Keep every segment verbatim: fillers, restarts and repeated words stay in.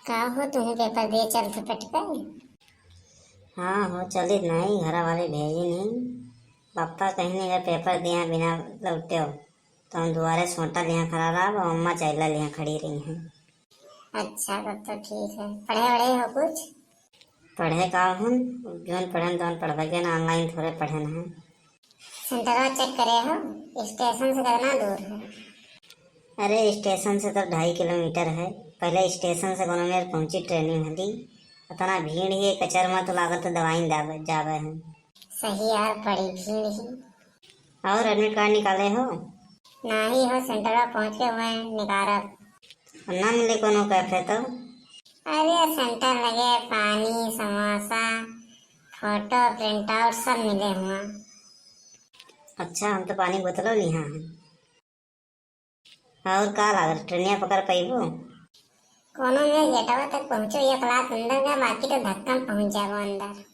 का हो, तुहूँ पेपर दिए चलत हो पटकल? हाँ हो, चलित नहीं, घरा वाले भेजिन ही। पापा कहिन अगर पेपर दिया बिना लौटेउ, तो हम दुआरे सोटा लिहा खड़ा रहब और अम्मा चैला लिहा खड़ी रही हैं। अच्छा, तब तो ठीक है। पढ़े वढ़े हो कुछ? पढ़े का हम, जौन पढ़न तौन पढ़बे के ना, online थोड़े पढ़न है। सेंटरवा check करे हो, स्टेशन से कितना दूर है? अरे, स्टेशन से तो ढाई किलोमीटर है। पहले स्टेशन से कोनो मेर पहुँची, ट्रेनिंग हली। इतना भीड़ ही, कचर में तो लागत है दवाई जावे, जावे है। सही यार, बड़ी भीड़ ही। और admit card निकाले हो? नाही हो, सेंटरवा पहुँच के हुए निकारब। ना मिले कोनो कैफे तो? अरे, सेंटर लगे पानी, समोसा, फोटो, प्रिंट आउट सब मिले हुआ। अच्छा, हम तो पानी बोतलो लिहा है। और का लागल, ट्रेनिया पकड़ पइबो? कोनो में गेटवा तक पहुँचो, एक लात अंदर का, बाकी तो धक्का में पहुँच जाबो अंदर।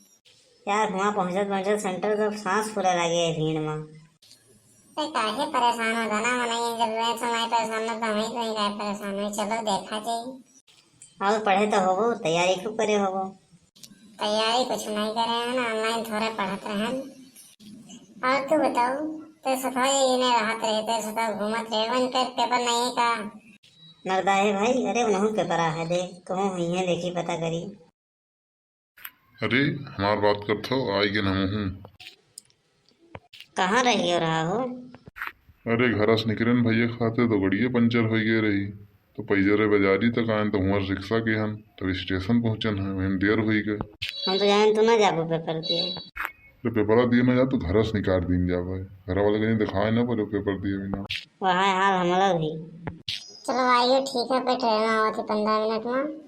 यार, हुआँ पहुँचत पहुँचत सेंटर तो सांस फूले लागे है भीड़ में। अरे, काहे परेशान हो, धना मनाई है, जब मैं समय परेशान हो, तो हम ही तो नहीं काहे परेशान हो। चलो, देखा जाए। और पढ़े तो होबो, तैयारी खूब करे होबो। तैयारी कुछ नहीं करे हैं ना, online थोड़े पढ़त रहन। और तू बताओ, तेरे साथ ये ने रहत रहे, तेरे साथ घूमत रहे, उनके पेपर नहीं है का? नरदा है भाई, अरे उन्हों पेपर आ है, देख, कहूँ हुई है, देखी पता करी। अरे, हमार बात करत हो, आई गेन हमहूँ। कहाँ रहियो रहा हो? अरे, घरा से निकरेन भैया खाते तो गड़िया पंचर होइ गए रही, तो पैजरे बाजारी तक आएन तो हुआँ रिक्शा के हन, तब स्टेशन पहुँचन है, वहीं देर होइ गए। हम तो जाने तू ना जाबो पेपर दिए। तो पेपरा दिए ना जा तो घरा से निकाल दीन जाबे, घरा वाले कहीं दिखाए ना पड़े पेपर दिए बिना। वह हाल हमला भी। चलो आइयो, ठीक है, फिर ट्रेन आवत है पंद्रह मिनट में।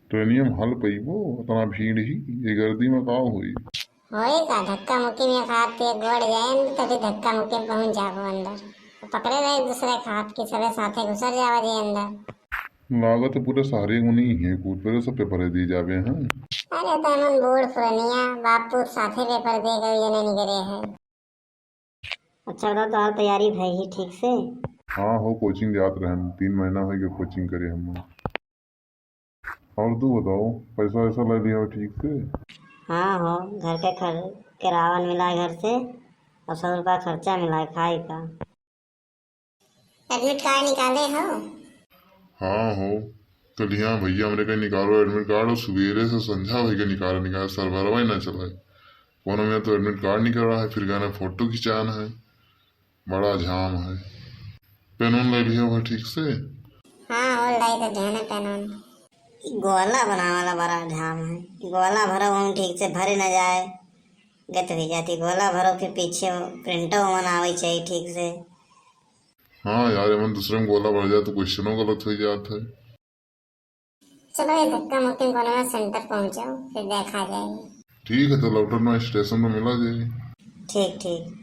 ट्रेनिया में हल पइबो, इतना भीड़ ही, ये गर्दी में का होई? होई का, धक्का मुक्की में खात पे गोड़ जाए, तभी धक्का मुक्की में पहुँच जाबो अंदर। पकड़े रहे दूसरे खात के, सबे साथे घुसर जावा जे अंदर। लागत है पूरे शहरे में नहीं है, पूरे सब पेपर दिए जाबे हैं। अरे तो हमन बूढ़ पुरनिया, बाप पूत साथे पेपर दे गए, ये नहीं निकरे है। अच्छा, बताओ, तोहार तैयारी भई ही ठीक से? हाँ हो, कोचिंग जात रहन, तीन महीना होइ गए कोचिंग करे हम। और तू बताओ, पैसा वैसा ले लिया हो ठीक से? हाँ हो, घर के खर-, किरावन मिला घर से, और सौ रुपया खर्चा मिला है खाए का। एडमिट कार्ड निकाले हो? हाँ हो, कल यहाँ भैया हमरे कहीं निकालो एडमिट कार्ड, और सुबेरे से संझा भई के निकाले, निकाले, सर्वरवा ही ना चलाए। कोनो में तो एडमिट कार्ड निकल रहा है, फिर गए फोटो खिंचान है, बड़ा जाम है। पेन ओन ले लिया हुआ ठीक से? हाँ, हो लाई तो ध्यान है पेन ओन। ई गोला बनावे वाला बड़ा जाम है। ई गोला भरो हम ठीक से भरे न जाए, गत हो जाती। गोला भरो के पीछे प्रिंटो ओन आवे चाहिए ठीक से। हाँ यार, एमन दूसरे में गोला भर जाए तो क्वेश्चनो गलत हो जात है। चलो, ये धक्का मुक्की में कोनो में सेंटर पहुँचो, फिर देखा जाए। ठीक है, तो लौटन में स्टेशन में मिला जाए। ठीक, ठीक।